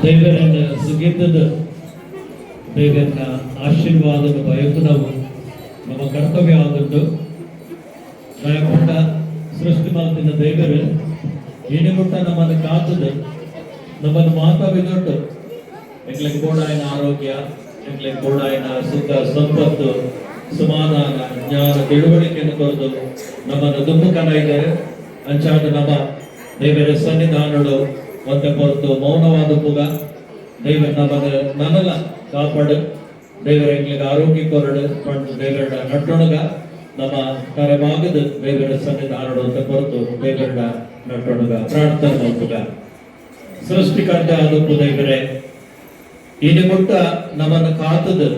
ದೇವರನ್ನ ಸುಗೀತದ ದೇವರನ್ನ ಆಶೀರ್ವಾದದ ಬಯಕುನವು ನಮ್ಮ ಕರ್ತವ್ಯ ಆದದ್ದು. ದಯಕೊಂಡ ಸೃಷ್ಟಿ ಮಾಡ್ತಿನ ದೇವರು ಏನೇ ಮುಟ್ಟ ನಮ್ಮನ್ನು ಕಾತದು, ನಮ್ಮನ್ನು ಮಾತಾಡಿದೊಟ್ಟು ಎಂಗ್ಲಿಗೆ ಬೋಡಾಯಿನ ಆರೋಗ್ಯ, ಎಂಗ್ಲಿಗೆ ಬೋಡಾಯಿನ ಸುಖ, ಸಂಪತ್ತು, ಸಮಾಧಾನ, ಜ್ಞಾನ, ತಿಳುವಳಿಕೆಯನ್ನು ಕೊರದು ನಮ್ಮನ್ನು ದುಂಬು ಇದ್ದಾರೆ. ಅಂಚಾದ ನಮ್ಮ ದೇವರ ಸನ್ನಿಧಾನಗಳು ಒಂತೆ ಹೊರತು ಮೌನವಾದ ಪುಗ. ದೇವರ ನಮ್ಮನ್ನು ನನಲ ಕಾಪಾಡು, ದೇವರ ಎಂಗ್ಲಿಗೆ ಆರೋಗ್ಯ ಕೊರಡು ಪಂಡು ದೇವರ ನಟ್ಟೊಣಗ. ನಮ್ಮ ತರೆಬಾಗದ ದೇವರ ಸನ್ನಿಧಾನಗಳು ಅಂತ ಹೊರತು ದೇವರ ನಟ್ಟೊಣಗ. ಪ್ರಾರ್ಥನೆ ಮಲ್ಪುಗ. ಸೃಷ್ಟಿಕರ್ತ ಆದಪ್ಪು ದೇವರೇ, ಇನಿ ಮುಟ್ಟ ನಮ್ಮನ್ನು ಕಾತದು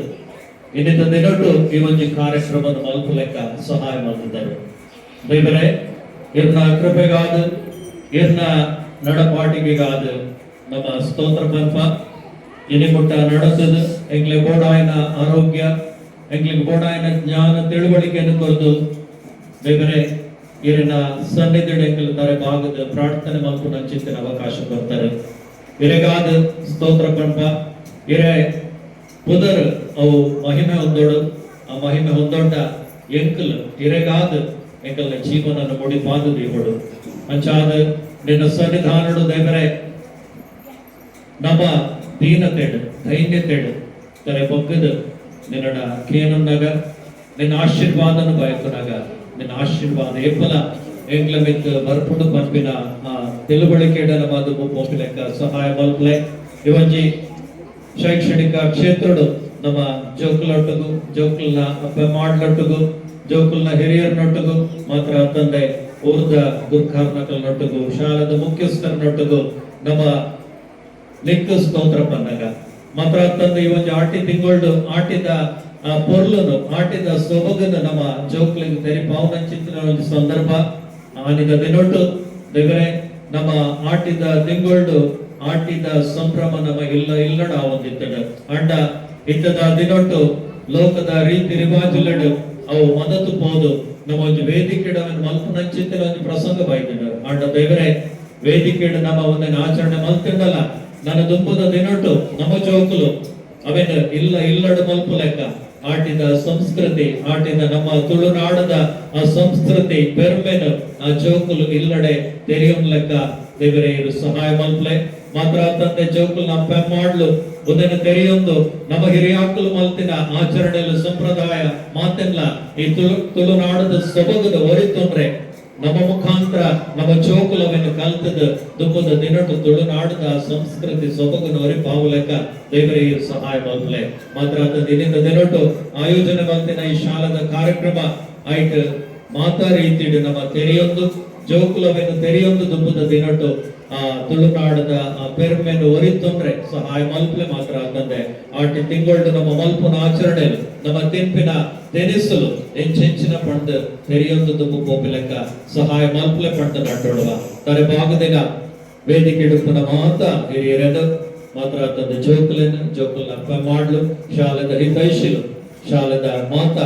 ಇನ್ನಿತ ದಿನಟು ಈ ಒಂಜಿ ಕಾರ್ಯಕ್ರಮದ ಮಲ್ಪು ಲೆಕ್ಕ ಸಹಾಯ ಮಾಡಿದ್ದಾರೆ. ದೇವರೇ, ಇರ್ನ ಕೃಪೆಗಾದ, ಇರ್ನ ನಡಪಾಟಿಗೆಗಾದ ನಮ್ಮ ಸ್ತೋತ್ರ ಪನ್ಪ. ಇನಿ ಮುಟ್ಟ ನಡೆಸದು ಎಂಗ್ಲೆ ಬೋಡಾಯನ ಆರೋಗ್ಯ, ಎಂಗ್ಲಿಗೆ ಬೋಡಾಯನ ಜ್ಞಾನ, ತಿಳುವಳಿಕೆಯನ್ನು ಕೊರದು ದೇವರೇ, ಇರಿನ ಸನ್ನಿಧಿ ಎಂಗ್ಲ ತಾರೆ ಭಾಗದ ಪ್ರಾರ್ಥನೆ ಮಲ್ಪುನ ಚಿಂತನೆ ಅವಕಾಶ ಕೊಡ್ತಾರೆ. ಇರೆಗಾದ ಸ್ತೋತ್ರ ಪನ್ಪ. ಇರೆ ಪುದರ್ ಅವು ಮಹಿಮೆ ಹೊಂದೋಡು. ಆ ಮಹಿಮೆ ಹೊಂದೊಂಡ ಎಂಕಲ್ ಇರೆಗಾದ ಎಂಕಲ್ನ ಜೀವನ ಮುಡಿಪಾದ ದೇವಡು. ಅಂಚಾದ ನಿನ್ನ ಸನ್ನಿಧಾನಡು ದೇವರೇ, ನಮ್ಮ ದೀನತೆಡು, ಧೈನ್ಯತೆಡು ತಲೆ ಬಗ್ಗದು ನಿನ್ನಡ ಕೇನನ್ನಾಗ, ನಿನ್ನ ಆಶೀರ್ವಾದನ ಬಯಕುನಾಗ, ನಿನ್ನ ಆಶೀರ್ವಾದ ಎಪ್ಪಲ ಎಂಗ್ಲ ಮಿತ್ ಬರ್ಪುಡು ಪನ್ಪಿನ ಆ ತಿಳುವಳಿಕೆ ನಮ್ಮ ಪೋಪಿಲೆಕ್ಕ ಸಹಾಯ ಮಲ್ಪಲೆ. ಇವಂಜಿ ಶೈಕ್ಷಣಿಕ ಕ್ಷೇತ್ರಡು ನಮ್ಮ ಜೋಕುಲೊಟ್ಟುಗು, ಜೋಕುಲ್ನ ಅಪ್ಪ ಮಾಡ್ಲೊಟ್ಟುಗು, ಜೋಕುಲ್ನ ಹಿರಿಯರ್ನೊಟ್ಟುಗು, ಮಾತ್ರ ತಂದೆ ಊರ್ದ ಗುರ್ಖಾರ್ನಕಲ್ನೊಟ್ಟುಗು, ಶಾಲದ ಮುಖ್ಯಸ್ಥರನೊಟ್ಟುಗು ನಮ್ಮ ನಿಕ್ಕ ಸ್ತೋತ್ರ ಪನ್ನಗ, ಮಾತ್ರ ತಂದೆ ಈ ಒಂದು ಆಟಿ ತಿಂಗಳು ಆಟಿದ ಆ ಪೊರ್ಲುನು, ಆಟಿದ ಸೊಬಗನ್ನು ನಮ್ಮ ಜೋಕ್ಲಿಗೆ ತೆರಿಪಾವನಂಚಿತ್ತಿನ ಒಂದು ಸಂದರ್ಭ ಆನಿದ ದಿನೊಟ್ಟು ದೇವರೇ, ನಮ್ಮ ಆಟಿದ ತಿಂಗಳು ಆಟಿದ ಸಂಭ್ರಮ ನಮ್ಮ ಇಲ್ಲ ಇಲ್ಲಡ ಒಂದಿತ್ತಡ. ಅಂಡ ಇತ್ತದ ದಿನೊಟ್ಟು ಲೋಕದ ರೀತಿ ರಿವಾಜುಲಡು ಅವು ಮದತು ಪೋದು ನಮ್ಮ ಒಂಜಿ ವೇದಿಕೆಡ ಮಲ್ಪುನಂಚಿತ್ತಿನ ಒಂಜಿ ಪ್ರಸಂಗ ಬೈದಿಡ. ಅಂಡ ದೇವರೇ, ವೇದಿಕೆಡು ನಮ್ಮ ಒಂದನ್ನು ಆಚರಣೆ ಮಲ್ತಿಂಡಲ, ನನ್ನ ದುಂಬುದ ದಿನೊಟ್ಟು ನಮ್ಮ ಜೋಕುಲು ಅವೇನ ಇಲ್ಲ ಇಲ್ಲಡು ಮಲ್ಪು ಲೆಕ್ಕ, ಆಟಿದ ಸಂಸ್ಕೃತಿ, ಆಟಿದ ನಮ್ಮ ತುಳುನಾಡದ ಆ ಸಂಸ್ಕೃತಿ ಪೆರ್ಮೆನು ಆ ಜೋಕುಲು ಇಲ್ಲಡೆ ತೆರೆಯಂ ಲೆಕ್ಕ ದೇವರೇ, ಇರು ಸಹಾಯ ಮಲ್ಪ್ಲೆ. ಮಾತ್ರ ತಂದೆ, ಜೋಕುಲು ನಮ್ಮ ಪೆಮ್ಮಾಡ್ಲು ಒಂದನ್ನು ತೆರೆಯೊಂದು ನಮ್ಮ ಹಿರಿಯಾಕುಲು ಮಲ್ತಿನ ಆಚರಣೆಲು, ಸಂಪ್ರದಾಯ ಮಾತೆಲ್ಲ ಈ ತುಳುನಾಡದ ಸೊಬಗದ ಒರಿತೊಂದ್ರೆ, ನಮ್ಮ ಮುಖಾಂತರ ನಮ್ಮ ಜೋಕುಲವನ್ನು ಕಲ್ತದ ದುಂಬುದ ದಿನಟು ತುಳುನಾಡದ ಸಂಸ್ಕೃತಿ ಸೊಬಗು ಒರಿಪಾವು ಲೆಕ್ಕ ದೇವರೇ ಸಹಾಯ ಮಲ್ಪಲೆ. ಮಾತ್ರ ದಿನದ ದಿನಟು ಆಯೋಜನೆ ಮಲ್ತಿನ ಈ ಶಾಲದ ಕಾರ್ಯಕ್ರಮ ಐಟ್ ಮಾತಾ ರೀತಿಡು ನಮ್ಮ ತೆರೆಯೊಂದು, ಜೋಕುಲವನ್ನು ತೆರೆಯೊಂದು ದುಂಬುದ ದಿನಟು ಆ ತುಳುನಾಡದ ಆ ಪೆರ್ಮೆನು ಒರಿತೊಂದ್ರೆ ಸಹಾಯ ಮಲ್ಪಲೆ. ಮಾತ್ರ ತಂದೆ, ಆಟಿ ತಿಂಗಳು ನಮ್ಮ ಮಲ್ಪುನ ಆಚರಣೆ, ನಮ್ಮ ತಿನ್ಪಿನ ತೆನಿಸಲು ಎಂಚೆಂಚಿನ ಪಂಡ್ ತೆರೆಯೊಂದು ದುಂಬು ಪೋಪಿ ಲೆಕ್ಕ ಸಹಾಯ ಮಲ್ಪಲೆ ಪಂಡ್ ನಟ್ಟೊಡುವ. ತಾರೆ ಬಾಗದಿನ ವೇದಿಕೆ ಇಡುಪುನ ಮಾತ ಹಿರಿಯರನ್ನು, ಮಾತ್ರ ತಂದೆ ಜೋಕುಲೆನು, ಜೋಕುಲ್ನ ಅಪ್ಪ ಮಾಡ್ಲು, ಶಾಲೆದ ಹಿತೈಷಿಲು, ಶಾಲೆದ ಮಾತ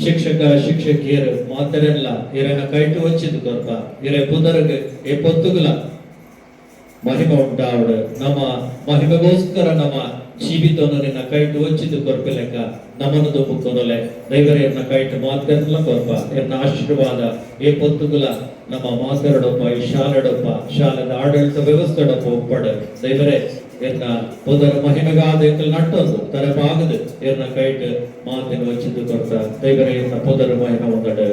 ಶಿಕ್ಷಕ ಶಿಕ್ಷಕಿಯರು ಮಾತರೆಲ್ಲ ಇರನ ಕೈಟು వచ్చిಂದು ಕೊರ್ಪ. ಇರೆ ಪುದರ್ಗ್ ಎ ಪೊತ್ತುಗುಲ ಮಹಿಮೆ ಉಂಟಾವಡು. ನಮ್ಮ ಮಹಿಮೆಗೋಸ್ಕರ ನಮ್ಮ ಜೀವಿತವನ್ನು ನಿನ್ನ ಕೈಟು వచ్చిಂದು ಕೊರ್ಪೆ ಲೆಕ್ಕ ನಮ್ಮನ್ನು ದುಂಬುಕೊನಲೆ. ದೈವರೇ, ಎನ್ನ ಕೈಟು ಮಾತೆಲ್ಲ ಕೊರ್ಪ. ಎನ್ನ ಆಶೀರ್ವಾದ ಏ ಪೊತ್ತುಗುಲ ನಮ್ಮ ಮಾತೆರಡೊಪ್ಪ, ಈ ಶಾಲೆಡೊಪ್ಪ, ಶಾಲೆದ ಆಡಳಿತ ವ್ಯವಸ್ಥೆಡೊಪ್ಪ ಒಪ್ಪಡು. ದೈವರೇ, ಎನ್ನ ಪುದರ ಮಹಿಮೆಗಾದ ಎಂಕಲ್ ನಟ್ಟೊಂದು ತರೆ ಬಾಗದು ಎನ್ನ ಕೈಟ್ ಮಾತಿನ వచ్చిಂದು ಕೊರ್ತ. ದೈವರೇ, ಎನ್ನ ಪುದರ ಮಹಿಮೆ ಒಂದಡು.